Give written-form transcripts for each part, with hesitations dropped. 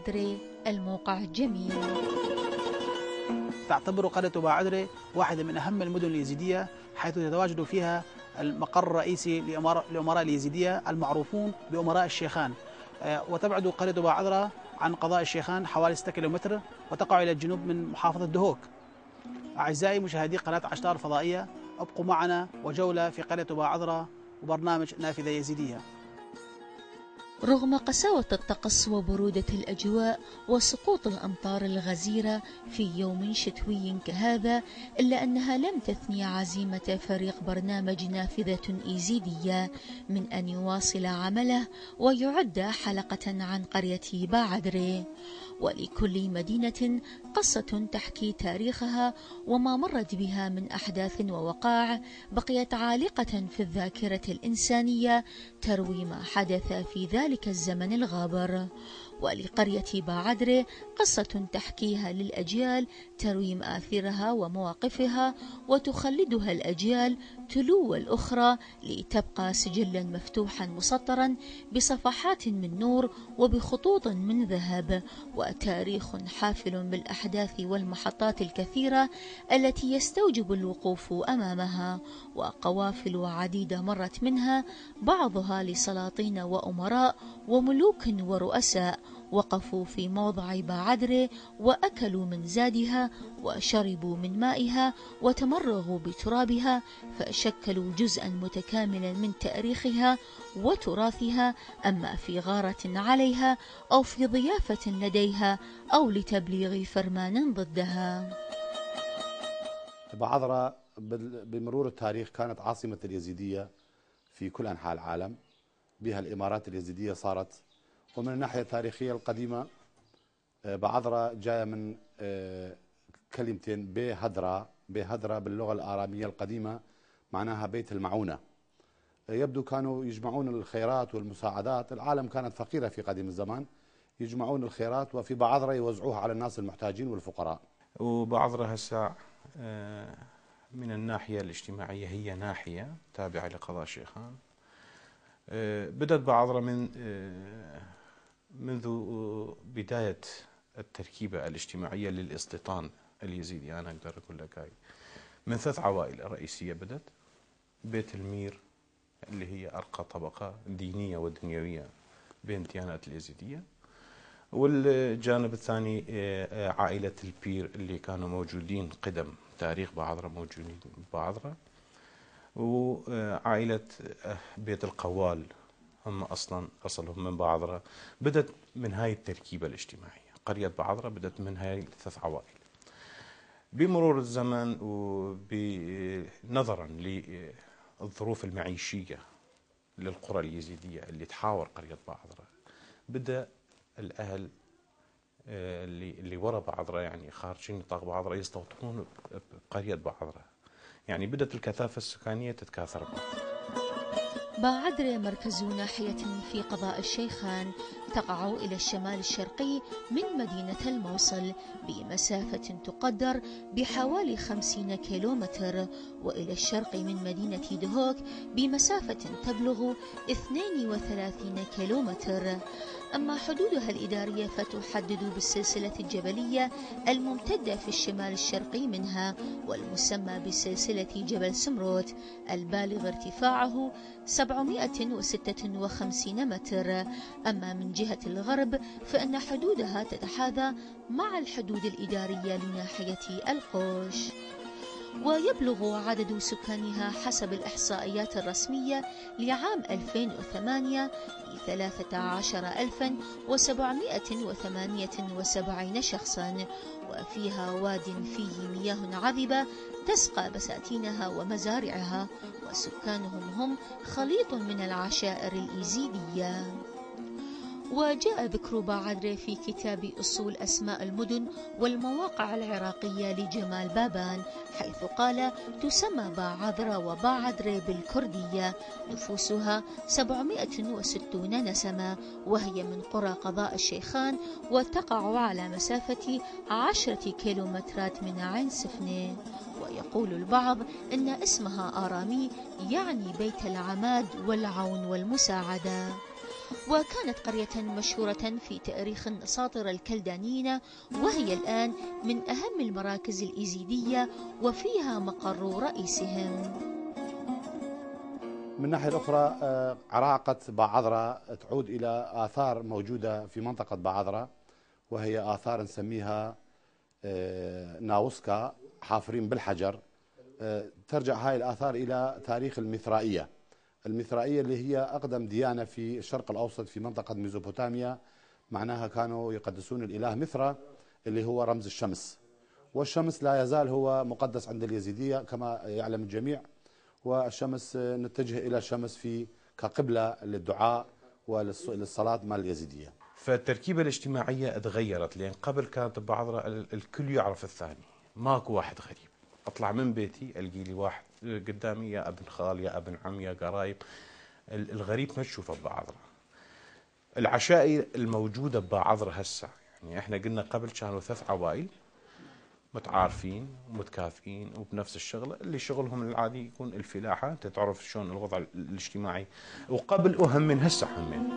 باعدري الموقع الجميل. تعتبر قرية باعدري واحدة من أهم المدن اليزيدية، حيث يتواجد فيها المقر الرئيسي لأمراء اليزيدية المعروفون بأمراء الشيخان. وتبعد قرية باعدرة عن قضاء الشيخان حوالي 6 كيلومتر، وتقع إلى الجنوب من محافظة دهوك. أعزائي مشاهدي قناة عشتار الفضائية، ابقوا معنا وجولة في قرية باعدرة وبرنامج نافذة يزيدية. رغم قساوة الطقس وبرودة الأجواء وسقوط الأمطار الغزيرة في يوم شتوي كهذا، إلا أنها لم تثني عزيمة فريق برنامج نافذة إيزيدية من أن يواصل عمله ويعد حلقة عن قرية باعدري. ولكل مدينة قصة تحكي تاريخها وما مرت بها من أحداث ووقائع بقيت عالقة في الذاكرة الإنسانية، تروي ما حدث في ذلك الزمن الغابر. ولقرية باعدري قصة تحكيها للأجيال، تروي مآثرها ومواقفها وتخلدها الأجيال تلو الأخرى، لتبقى سجلا مفتوحا مسطرا بصفحات من نور وبخطوط من ذهب، وتاريخ حافل بالأحداث والمحطات الكثيرة التي يستوجب الوقوف أمامها، وقوافل عديدة مرت منها، بعضها لسلاطين وأمراء وملوك ورؤساء وقفوا في موضع باعدري وأكلوا من زادها وشربوا من مائها وتمرغوا بترابها، فشكلوا جزءا متكاملا من تاريخها وتراثها، أما في غارة عليها أو في ضيافة لديها أو لتبليغ فرمان ضدها. باعدرة بمرور التاريخ كانت عاصمة اليزيدية في كل أنحاء العالم، بها الإمارات اليزيدية صارت. ومن الناحية التاريخية القديمة باعدرة جاية من كلمتين بهدرة باللغة الآرامية القديمة معناها بيت المعونة. يبدو كانوا يجمعون الخيرات والمساعدات، العالم كانت فقيرة في قديم الزمان، يجمعون الخيرات وفي باعدرة يوزعوها على الناس المحتاجين والفقراء. وباعدرة هسه من الناحية الاجتماعية هي ناحية تابعة لقضاء الشيخان. بدأت باعدرة منذ بداية التركيبة الاجتماعية للاستيطان اليزيدي. أنا أقدر أقول لك هاي من 3 عوائل رئيسية بدأت. بيت المير اللي هي أرقى طبقة دينية ودنيوية بين الديانات اليزيدية، والجانب الثاني عائلة البير اللي كانوا موجودين قدم تاريخ باعدرة موجودين باعدرة، وعائلة بيت القوال هم أصلهم من باعدرة. بدأت من هاي التركيبة الاجتماعية، قرية باعدرة بدأت من هاي 3 عوائل. بمرور الزمن ونظرا للظروف المعيشية للقرى اليزيدية اللي تحاور قرية باعدرة، بدأ الأهل اللي وراء باعدرة يعني خارجين نطاق باعدرة يستوطنون بقرية باعدرة، يعني بدأت الكثافة السكانية تتكاثر بها. باعدري مركز ناحية في قضاء الشيخان، تقع إلى الشمال الشرقي من مدينة الموصل بمسافة تقدر بحوالي 50 كيلومتر، وإلى الشرق من مدينة دهوك بمسافة تبلغ 32 كيلومتر. أما حدودها الإدارية فتحدد بالسلسلة الجبلية الممتدة في الشمال الشرقي منها، والمسمى بسلسلة جبل سمروت، البالغ ارتفاعه 756 متر. أما من جهة الغرب فإن حدودها تتحاذى مع الحدود الإدارية لناحية القوش. ويبلغ عدد سكانها حسب الإحصائيات الرسمية لعام 2008 13,778 شخصا، وفيها واد فيه مياه عذبة تسقى بساتينها ومزارعها، وسكانهم هم خليط من العشائر الإيزيدية. وجاء ذكر باعدري في كتاب أصول أسماء المدن والمواقع العراقية لجمال بابان، حيث قال: تسمى باعذرة وباعدري بالكردية، نفوسها 760 نسمة، وهي من قرى قضاء الشيخان، وتقع على مسافة 10 كيلومترات من عين سفنة. ويقول البعض إن اسمها آرامي يعني بيت العماد والعون والمساعدة. وكانت قرية مشهورة في تاريخ النساطرة الكلدانيين، وهي الآن من أهم المراكز الإيزيدية وفيها مقر رئيسهم. من الناحية الأخرى عراقة باعضرة تعود إلى آثار موجودة في منطقة باعضرة، وهي آثار نسميها ناوسكا، حافرين بالحجر. ترجع هاي الآثار إلى تاريخ المثرائية. المثرائية اللي هي أقدم ديانة في الشرق الأوسط في منطقة ميزوبوتاميا، معناها كانوا يقدسون الإله مثرى اللي هو رمز الشمس، والشمس لا يزال هو مقدس عند اليزيدية كما يعلم الجميع، والشمس نتجه إلى الشمس في كقبلة للدعاء وللصلاة مال اليزيدية. فالتركيبة الاجتماعية تغيرت، لأن قبل كانت بعضرة الكل يعرف الثاني، ماكو واحد غريب. أطلع من بيتي ألقي لي واحد قدامي، يا ابن خال يا ابن عم يا قرايب. الغريب ما تشوفه ببعضرة. العشائر الموجودة ببعضرة هسه، يعني احنا قلنا قبل كانوا 3 عوائل متعارفين ومتكافئين وبنفس الشغله، اللي شغلهم العادي يكون الفلاحه. انت تعرف شلون الوضع الاجتماعي، وقبل وهم من هسه همين.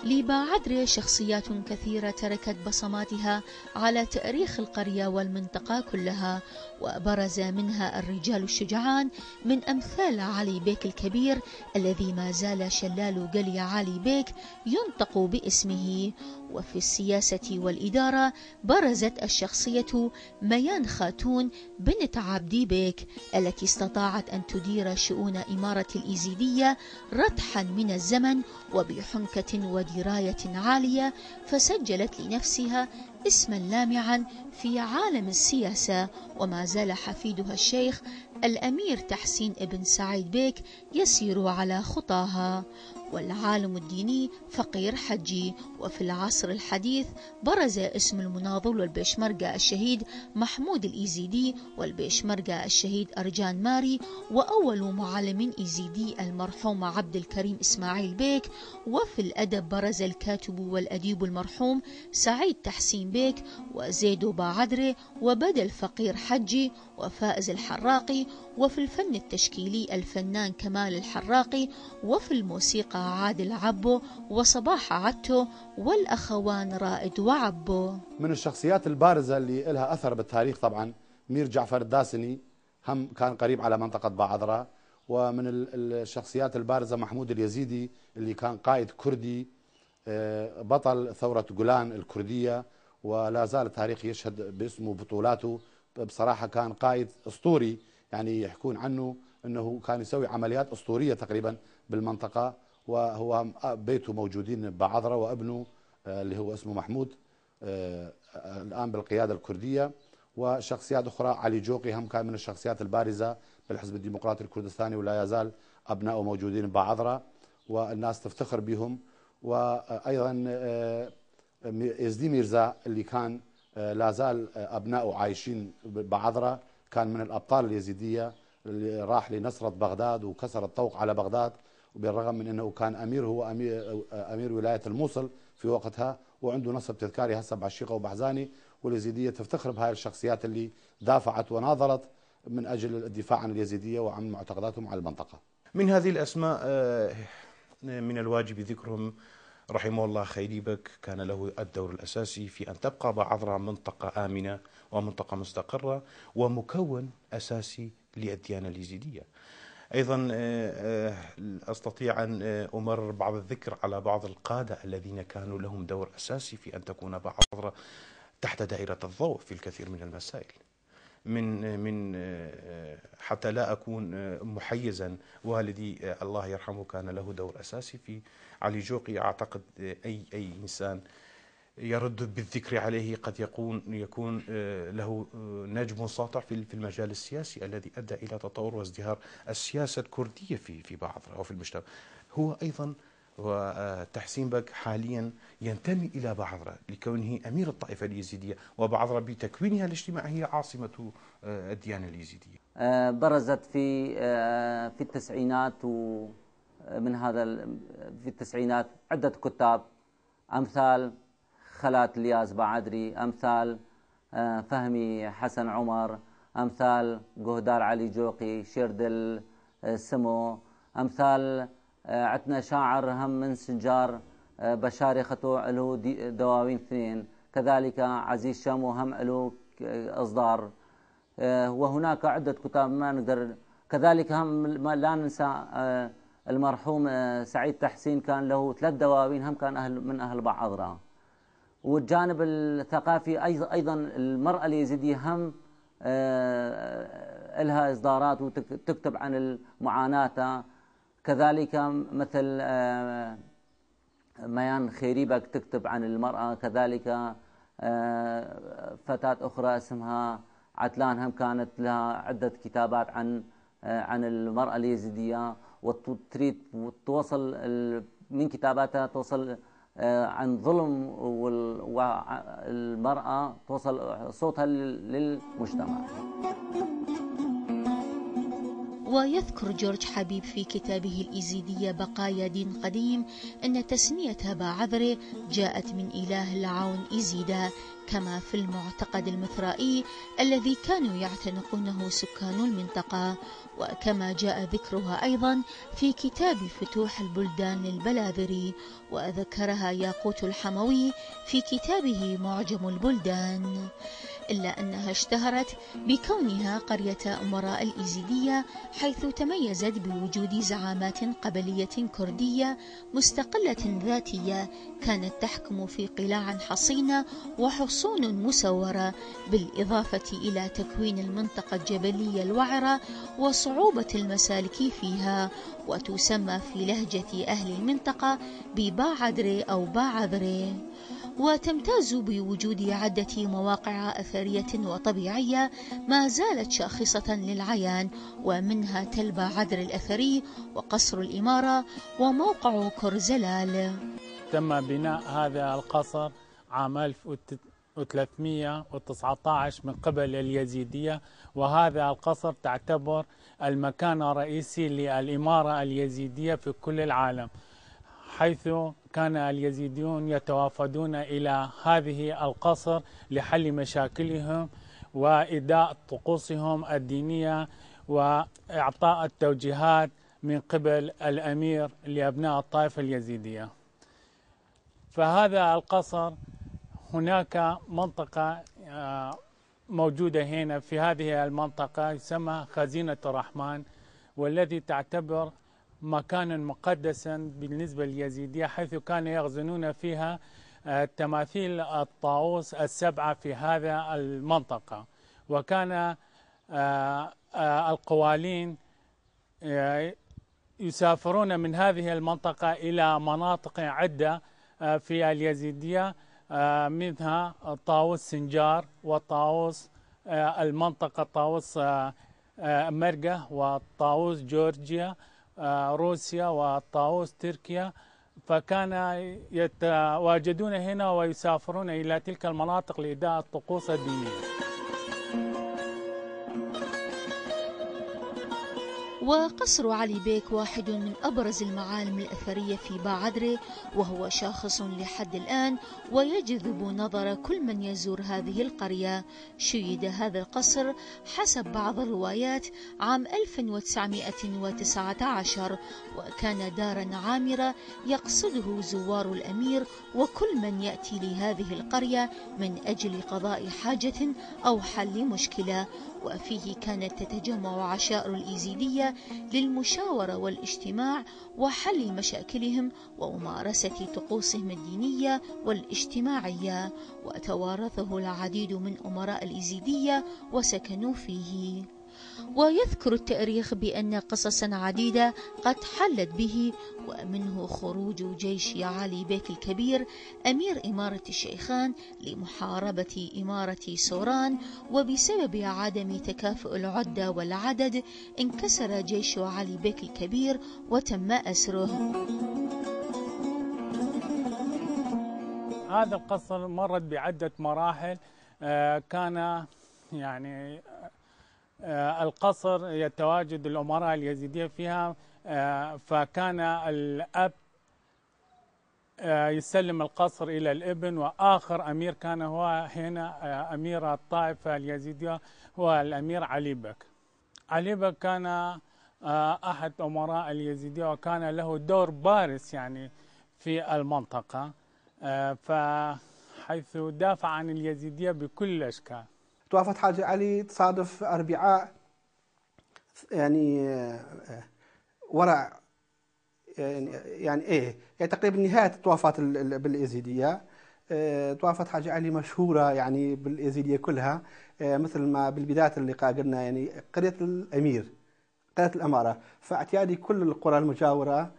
لباعدرة شخصيات كثيرة تركت بصماتها على تاريخ القرية والمنطقة كلها، وبرز منها الرجال الشجعان من أمثال علي بيك الكبير الذي ما زال شلال قلي علي بيك ينطق باسمه. وفي السياسة والإدارة برزت الشخصية ميان خاتون بنت عبدي بيك، التي استطاعت أن تدير شؤون إمارة الإيزيدية ردحا من الزمن وبحنكة ودراية عالية، فسجلت لنفسها اسما لامعا في عالم السياسة. وما زال حفيدها الشيخ الأمير تحسين ابن سعيد بيك يسير على خطاها. والعالم الديني فقير حجي. وفي العصر الحديث برز اسم المناضل والبيشمركة الشهيد محمود الإيزيدي والبيشمركة الشهيد أرجان ماري، وأول معلم إيزيدي المرحوم عبد الكريم إسماعيل بيك. وفي الأدب برز الكاتب والأديب المرحوم سعيد تحسين بيك وزيد باعدرة وبدل الفقير حجي وفائز الحراقي. وفي الفن التشكيلي الفنان كمال الحراقي. وفي الموسيقى عادل عبو وصباح عتو والأخوان رائد وعبو. من الشخصيات البارزة اللي لها أثر بالتاريخ طبعا مير جعفر الداسني، هم كان قريب على منطقة باعضرة. ومن الشخصيات البارزة محمود اليزيدي اللي كان قائد كردي، بطل ثورة جولان الكردية، ولا زال التاريخ يشهد باسمه بطولاته. بصراحة كان قائد أسطوري، يعني يحكون عنه أنه كان يسوي عمليات أسطورية تقريبا بالمنطقة. وهو بيته موجودين بعضرة، وابنه اللي هو اسمه محمود الآن بالقيادة الكردية. وشخصيات أخرى علي جوقي هم كان من الشخصيات البارزة بالحزب الديمقراطي الكردستاني، ولا يزال أبنائه موجودين بعضرة والناس تفتخر بهم. وأيضا يزدي ميرزا اللي كان لا زال أبنائه عايشين بعضرة، كان من الأبطال اليزيدية اللي راح لنصرة بغداد وكسر الطوق على بغداد، وبالرغم من أنه كان أمير، هو أمير ولاية الموصل في وقتها، وعنده نصب تذكاري هسه بعشيقة وبحزاني. واليزيدية تفتخر بهاي الشخصيات اللي دافعت وناضلت من أجل الدفاع عن اليزيدية وعن معتقداتهم على المنطقة. من هذه الأسماء من الواجب ذكرهم رحمه الله خيري بك، كان له الدور الأساسي في أن تبقى بعضرة منطقة آمنة ومنطقة مستقرة ومكون أساسي للديانة اليزيدية. أيضا أستطيع أن أمرر بعض الذكر على بعض القادة الذين كانوا لهم دور أساسي في أن تكون بعضرة تحت دائرة الضوء في الكثير من المسائل. من حتى لا أكون محيزا، والدي الله يرحمه كان له دور أساسي في علي جوقي. أعتقد أي إنسان يرد بالذكر عليه قد يكون له نجم ساطع في المجال السياسي الذي أدى إلى تطور وازدهار السياسة الكردية في بعضرة وفي المجتمع. هو أيضا وتحسين بك حاليا ينتمي إلى بعضرة لكونه أمير الطائفة اليزيدية، وبعضرة بتكوينها الاجتماعي هي عاصمة الديانة اليزيدية. برزت في التسعينات، ومن هذا في التسعينات عدة كتاب أمثال خلات الياس بعدري، أمثال فهمي حسن عمر، أمثال قهدار علي جوقي، شيردل سمو، أمثال عندنا شاعر هم من سنجار بشارخته له دواوين 2، كذلك عزيز شامو هم له إصدار، وهناك عدة كتاب ما نقدر. كذلك هم لا ننسى المرحوم سعيد تحسين كان له 3 دواوين هم كان من أهل بعضرة. والجانب الثقافي أيضا المرأة اليزيدية هم لها إصدارات وتكتب عن المعاناة، كذلك مثل ميان خيريبك تكتب عن المرأة، كذلك فتاة أخرى اسمها عتلان هم كانت لها عدة كتابات عن المرأة اليزيدية، وتريد توصل من كتاباتها توصل عن ظلم والمرأة توصل صوتها للمجتمع. ويذكر جورج حبيب في كتابه الإيزيدية بقايا دين قديم أن تسمية باعذرة جاءت من إله العون إيزيدا، كما في المعتقد المثرائي الذي كانوا يعتنقونه سكان المنطقة، وكما جاء ذكرها أيضا في كتاب فتوح البلدان للبلاذري، وذكرها ياقوت الحموي في كتابه معجم البلدان، إلا أنها اشتهرت بكونها قرية أمراء الإيزيدية، حيث تميزت بوجود زعامات قبلية كردية مستقلة ذاتية كانت تحكم في قلاع حصينة وحصون مسورة، بالإضافة إلى تكوين المنطقة الجبلية الوعرة وصعوبة المسالك فيها، وتسمى في لهجة أهل المنطقة بباعذرة أو باعذرة. وتمتاز بوجود عدة مواقع أثرية وطبيعية ما زالت شاخصة للعيان، ومنها تل باعذر الأثري وقصر الإمارة وموقع كرزلال. تم بناء هذا القصر عام 1319 من قبل اليزيدية، وهذا القصر تعتبر المكان الرئيسي للإمارة اليزيدية في كل العالم، حيث كان اليزيديون يتوافدون إلى هذه القصر لحل مشاكلهم وإداء طقوسهم الدينية وإعطاء التوجيهات من قبل الأمير لأبناء الطائفة اليزيدية. فهذا القصر هناك منطقة موجودة هنا في هذه المنطقة يسمى خزينة الرحمن، والتي تعتبر مكانا مقدسا بالنسبة لليزيدية، حيث كانوا يخزنون فيها تماثيل الطاووس السبعة في هذا المنطقة. وكان القوالين يسافرون من هذه المنطقة إلى مناطق عدة في اليزيدية، منها طاووس سنجار وطاووس المنطقة طاووس مرقة وطاووس جورجيا روسيا وطاووس تركيا، فكان يتواجدون هنا ويسافرون إلى تلك المناطق لإداء الطقوس الدينية. وقصر علي بيك واحد من أبرز المعالم الأثرية في باعذرة، وهو شاخص لحد الآن ويجذب نظر كل من يزور هذه القرية. شيد هذا القصر حسب بعض الروايات عام 1919، وكان دارا عامرة يقصده زوار الأمير وكل من يأتي لهذه القرية من أجل قضاء حاجة أو حل مشكلة، وفيه كانت تتجمع عشائر الإيزيدية للمشاورة والاجتماع وحل مشاكلهم وممارسة طقوسهم الدينية والاجتماعية، وتوارثه العديد من أمراء الإيزيدية وسكنوا فيه. ويذكر التاريخ بأن قصصا عديدة قد حلت به، ومنه خروج جيش علي بيك الكبير أمير إمارة الشيخان لمحاربة إمارة سوران، وبسبب عدم تكافؤ العدة والعدد انكسر جيش علي بيك الكبير وتم أسره. هذا القصر مرت بعدة مراحل. كان يعني القصر يتواجد الأمراء اليزيدية فيها، فكان الأب يسلم القصر إلى الابن، وآخر أمير كان هو هنا أمير الطائفة اليزيدية هو الأمير علي بك. علي بك كان أحد أمراء اليزيدية، وكان له دور بارز يعني في المنطقة، فحيث دافع عن اليزيدية بكل الأشكال. توفت حاج علي تصادف أربعاء يعني ورع يعني تقريبا نهاية الطوافات باليزيدية. طوافة حاج علي مشهورة يعني باليزيدية كلها، مثل ما بالبداية اللقاء قلنا يعني قرية الأمير، قرية الأمارة، فاعتيادي كل القرى المجاورة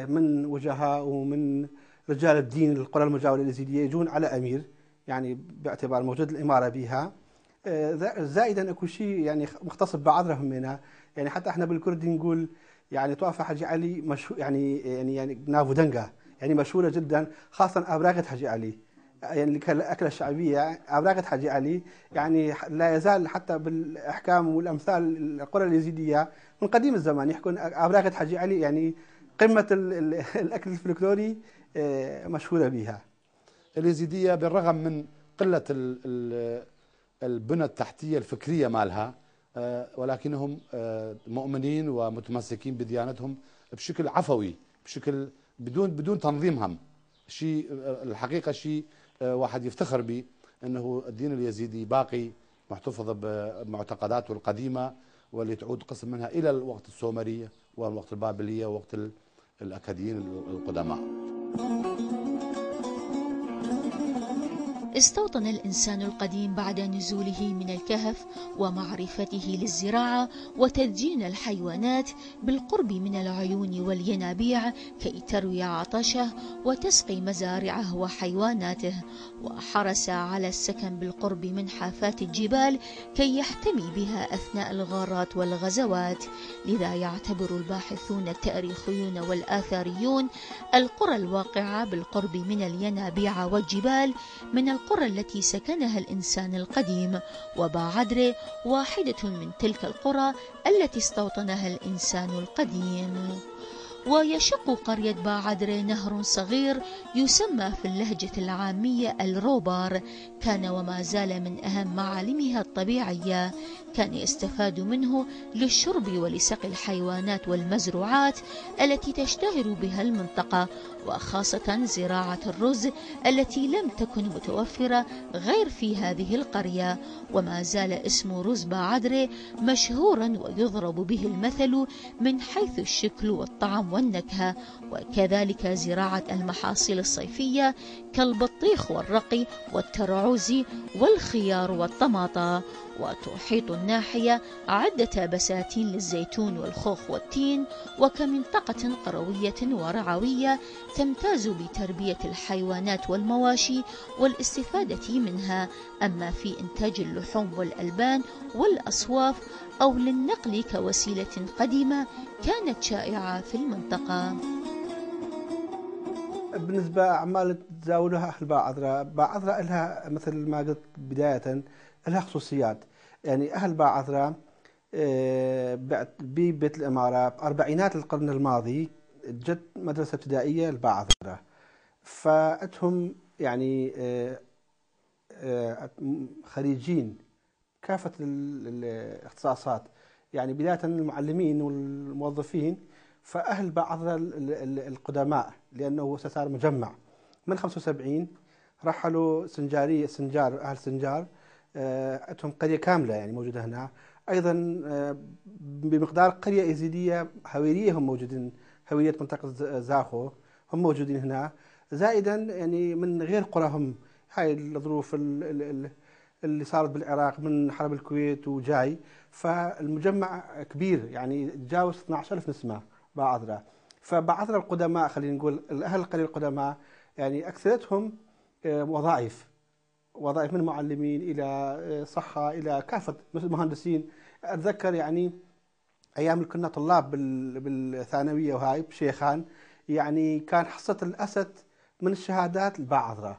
من وجهاء ومن رجال الدين القرى المجاورة اليزيدية يجون على أمير، يعني باعتبار موجود الإمارة بها. زائدا اكو شيء يعني مختص بعذرهم هنا، يعني حتى احنا بالكردي نقول يعني طوافة حاج علي مشهور يعني نافو دنقا، يعني مشهورة جدا، خاصة أبراغة حاج علي، يعني الأكلة الشعبية أبراغة حاج علي، يعني لا يزال حتى بالأحكام والأمثال القرى اليزيدية من قديم الزمان يحكون أبراغة حاج علي، يعني قمة الأكل الفلكلوري مشهورة بها. اليزيدية بالرغم من قلة البنى التحتية الفكرية مالها، ولكنهم مؤمنين ومتمسكين بديانتهم بشكل عفوي، بشكل بدون تنظيم هم. شيء الحقيقة شيء واحد يفتخر به، انه الدين اليزيدي باقي محتفظ بمعتقداته القديمة، واللي تعود قسم منها الى الوقت السومري والوقت البابلية ووقت الاكاديين القدماء. استوطن الإنسان القديم بعد نزوله من الكهف ومعرفته للزراعة وتدجين الحيوانات بالقرب من العيون والينابيع كي تروي عطشه وتسقي مزارعه وحيواناته، وحرص على السكن بالقرب من حافات الجبال كي يحتمي بها أثناء الغارات والغزوات. لذا يعتبر الباحثون التاريخيون والآثاريون القرى الواقعة بالقرب من الينابيع والجبال من القرى التي سكنها الإنسان القديم، وباعدري واحدة من تلك القرى التي استوطنها الإنسان القديم. ويشق قرية باعدري نهر صغير يسمى في اللهجة العامية الروبار، كان وما زال من أهم معالمها الطبيعية، كان يستفاد منه للشرب ولسقي الحيوانات والمزروعات التي تشتهر بها المنطقة، وخاصة زراعة الرز التي لم تكن متوفرة غير في هذه القرية. وما زال اسم رز باعدري مشهورا ويضرب به المثل من حيث الشكل والطعم والنكهة، وكذلك زراعة المحاصيل الصيفية كالبطيخ والرقي والترعوز والخيار والطماطة. وتحيط الناحية عدة بساتين للزيتون والخوخ والتين، وكمنطقة قروية ورعوية تمتاز بتربية الحيوانات والمواشي والاستفادة منها، أما في إنتاج اللحوم والألبان والأصواف أو للنقل كوسيلة قديمة كانت شائعة في المنطقة. بالنسبة أعمال تزاولها أهل باعدرة، باعدرة لها مثل ما قلت بداية لها خصوصيات. يعني أهل باعدرة ببيت الإمارة بأربعينات القرن الماضي جت مدرسة ابتدائية لباعدرة، فأتهم يعني خريجين كافة الاختصاصات، يعني بداية المعلمين والموظفين. فأهل باعدرة القدماء، لأنه صار مجمع من 75 رحلوا سنجار أهل سنجار، أتهم قرية كاملة يعني موجودة هنا. أيضا بمقدار قرية يزيدية هويرية هم موجودين، هوية منطقة زاخو هم موجودين هنا، زائدا يعني من غير قراهم. هاي الظروف اللي صارت بالعراق من حرب الكويت وجاي، فالمجمع كبير يعني تجاوز 12,000 نسمة باعدرة. فباعدرة القدماء خلينا نقول الأهل القرية القدماء يعني أكثرتهم وظائف من معلمين إلى صحة إلى كافة مثل مهندسين. أتذكر يعني أيام اللي كنا طلاب بالثانوية وهاي بشيخان، يعني كان حصة الأسد من الشهادات الباعدرة.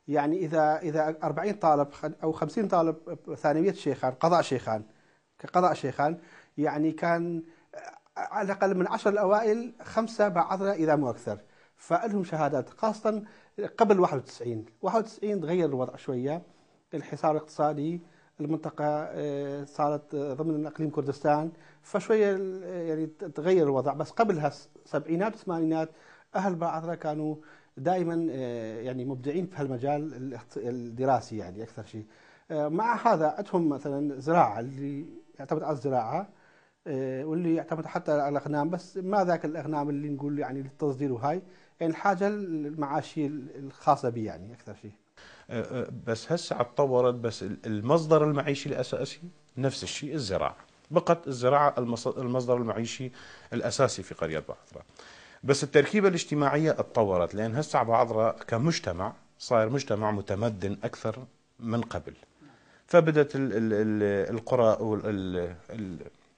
يعني إذا 40 طالب أو 50 طالب ثانوية شيخان قضاء شيخان يعني كان على الأقل من 10 الأوائل 5 باعدرة إذا مو أكثر، فلهم شهادات. خاصة قبل 91 تغير الوضع شوية، الحصار الاقتصادي المنطقة صارت ضمن إقليم كردستان، فشوية يعني تغير الوضع. بس قبلها السبعينات والثمانينات أهل بعضرة كانوا دائما يعني مبدعين في هالمجال الدراسي يعني أكثر شيء. مع هذا عندهم مثلا زراعة اللي يعتمد على الزراعة، واللي يعتمد حتى على الأغنام، بس ما ذاك الأغنام اللي نقول يعني للتصدير وهاي، يعني الحاجة المعاشية الخاصة به يعني أكثر شيء. بس هسه اتطورت، بس المصدر المعيشي الأساسي نفس الشيء الزراعة، بقت الزراعة المصدر المعيشي الأساسي في قرية بعضرة. بس التركيبة الاجتماعية اتطورت، لأن هسه بعضرة كمجتمع صاير مجتمع متمدن أكثر من قبل، فبدت القرى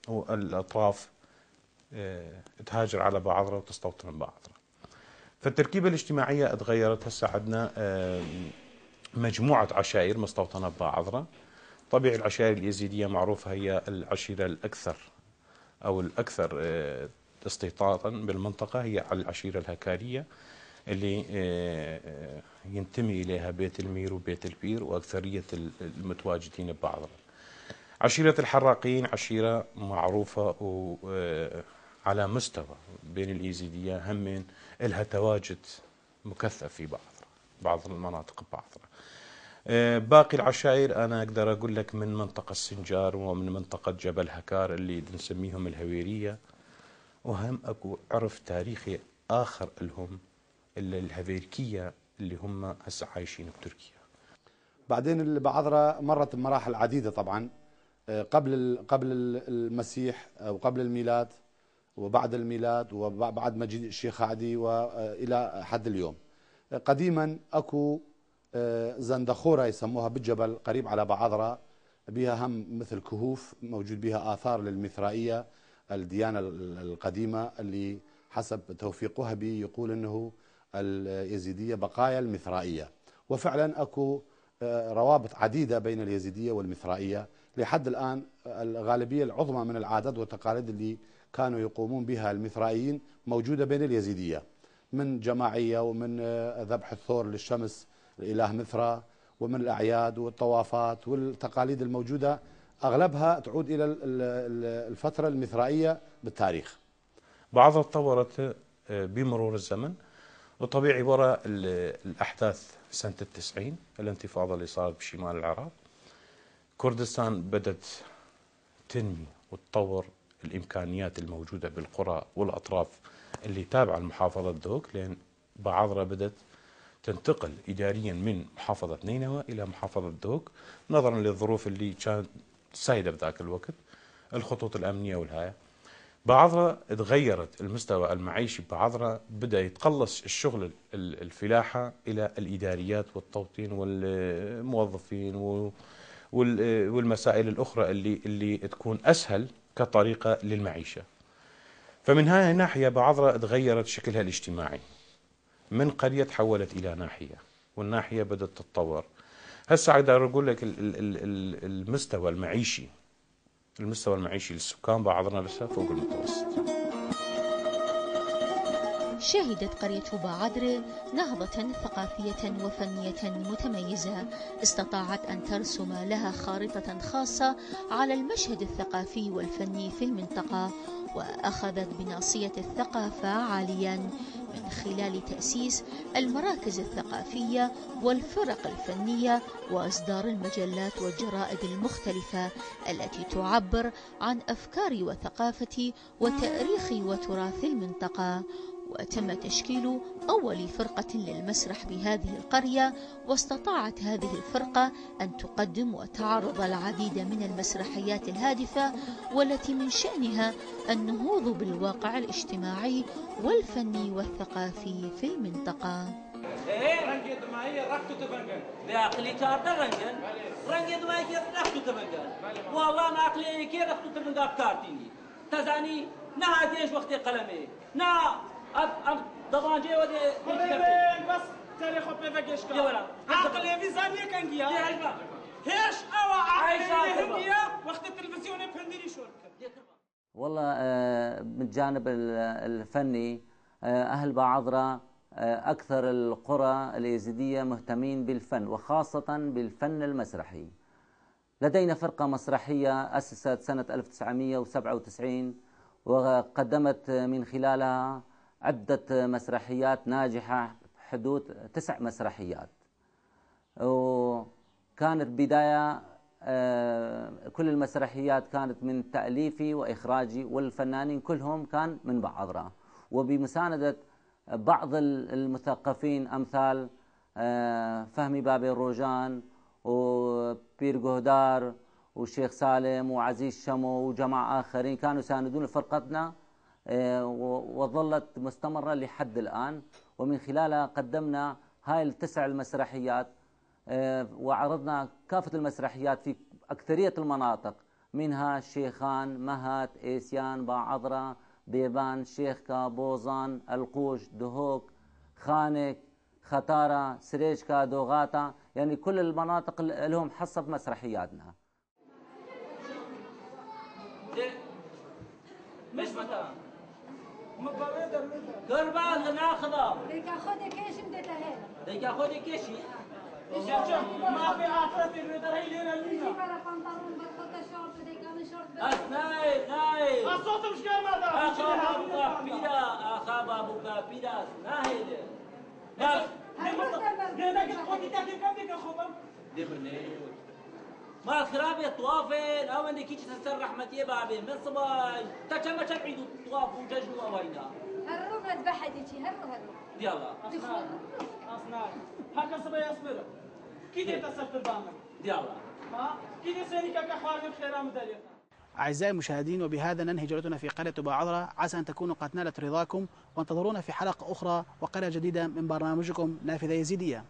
والأطراف تهاجر على بعضرة وتستوطن بعضرة. فالتركيبة الاجتماعية اتغيرت. هسه عندنا مجموعة عشائر مستوطنة ببعضرة. طبيعي العشائر اليزيدية معروفة هي العشيرة الأكثر أو الأكثر استيطانا بالمنطقة، هي العشيرة الهكارية اللي ينتمي إليها بيت المير وبيت البير وأكثرية المتواجدين ببعضرة. عشيرة الحراقين عشيرة معروفة وعلى مستوى بين اليزيدية، هم لها تواجد مكثف في بعض المناطق ببعضرة. باقي العشائر أنا أقدر أقول لك من منطقة السنجار ومن منطقة جبل هكار اللي نسميهم الهويرية، وهم أكو عرف تاريخي آخر لهم إلا الهويركية اللي هم هسه عايشين بتركيا. بعدين بعضرة مرت بمراحل عديدة طبعا، قبل المسيح وقبل الميلاد وبعد الميلاد وبعد مجيء الشيخ عدي وإلى حد اليوم. قديما أكو زندخورة يسموها بالجبل قريب على بعضرة، بها هم مثل كهوف موجود بها آثار للمثرائية الديانة القديمة اللي حسب توفيق وهبي يقول أنه اليزيدية بقايا المثرائية. وفعلا أكو روابط عديدة بين اليزيدية والمثرائية لحد الآن. الغالبية العظمى من العادات والتقاليد اللي كانوا يقومون بها المثرائيين موجودة بين اليزيدية، من جماعية ومن ذبح الثور للشمس الإله مثرى، ومن الأعياد والطوافات والتقاليد الموجودة أغلبها تعود إلى الفترة المثرائية بالتاريخ. بعضها تطورت بمرور الزمن، وطبيعي وراء الأحداث سنة 90 الانتفاضة اللي صارت بشمال العراق، كردستان بدأت تنمي وتطور الإمكانيات الموجودة بالقرى والأطراف اللي تابعة لمحافظة دوك، لأن بعضرة بدأت تنتقل إداريا من محافظة نينوى إلى محافظة دوك نظرا للظروف اللي كانت سائدة بذاك الوقت، الخطوط الأمنية والهاية. بعضرة تغيرت المستوى المعيشي، بعضرة بدأ يتقلص الشغل الفلاحة إلى الإداريات والتوطين والموظفين والمسائل الأخرى اللي تكون أسهل كطريقة للمعيشة. فمن هاي الناحية بعضرة تغيرت شكلها الاجتماعي، من قرية تحولت إلى ناحية، والناحية بدأت تتطور. هسه أقدر أقول لك المستوى المعيشي للسكان بعضرة لسه فوق المتوسط. شهدت قرية بعضرة نهضة ثقافية وفنية متميزة استطاعت أن ترسم لها خارطة خاصة على المشهد الثقافي والفني في المنطقة، وأخذت بناصية الثقافة عاليا من خلال تأسيس المراكز الثقافية والفرق الفنية وإصدار المجلات والجرائد المختلفة التي تعبر عن أفكار وثقافة وتاريخ وتراث المنطقة. وتم تشكيل أول فرقة للمسرح بهذه القرية، واستطاعت هذه الفرقة أن تقدم وتعرض العديد من المسرحيات الهادفة والتي من شأنها النهوض بالواقع الاجتماعي والفني والثقافي في المنطقة. دبانجي ودي بس تاريخ بفقش كا عقلي في زانية كانجيا هيش أو عقلي وقت التلفزيون بهندري شو والله من الجانب الفني أهل بعضرة أكثر القرى اليزيدية مهتمين بالفن وخاصة بالفن المسرحي، لدينا فرقة مسرحية أسست سنة 1997 وقدمت من خلالها عدة مسرحيات ناجحة حدود 9 مسرحيات. وكانت بداية كل المسرحيات كانت من تأليفي وإخراجي، والفنانين كلهم كان من بعضرة، وبمساندة بعض المثقفين أمثال فهمي بابي روجان وبير جهدار والشيخ سالم وعزيز شمو وجماعة آخرين كانوا يساندون فرقتنا، وظلت مستمرة لحد الآن. ومن خلالها قدمنا هاي ال9 المسرحيات، وعرضنا كافة المسرحيات في أكثرية المناطق، منها شيخان، مهات، إيسيان، باعضرة، بيبان، شيخكا، بوزان، القوش، دهوك، خانك، ختارة، سريجكا، دوغاتا، يعني كل المناطق لهم حصة في مسرحياتنا. مش متى قربان ناخذه ديك اخذي كيش بديت هنا ديك اخذي كيشي ما في عفرة الردر هي لنا يجي برا بنطلون بطلة شورت ديك انا شورت نايف الصوت مش قال ماذا اخا بيرا اخا بابو بيرا ناهيد بس انا قلت خذي تاكل كم ديك اخوهم دبرني ما الخرابي طوافين او انك كيش تسرح متي بابي من صباي تكما تبعيد الطواف وتجنوا وينا هرب ذبح ديكي هرب يلا اصنع هكا صبايا اصبر كي تسفر بامك يلا ها كي سيرك كخوارج الخير مدري. أعزائي المشاهدين، وبهذا ننهي جولتنا في قرية باعضرة، عسى أن تكونوا قد نالت رضاكم، وانتظرونا في حلقة أخرى وقرية جديدة من برنامجكم نافذة يزيدية.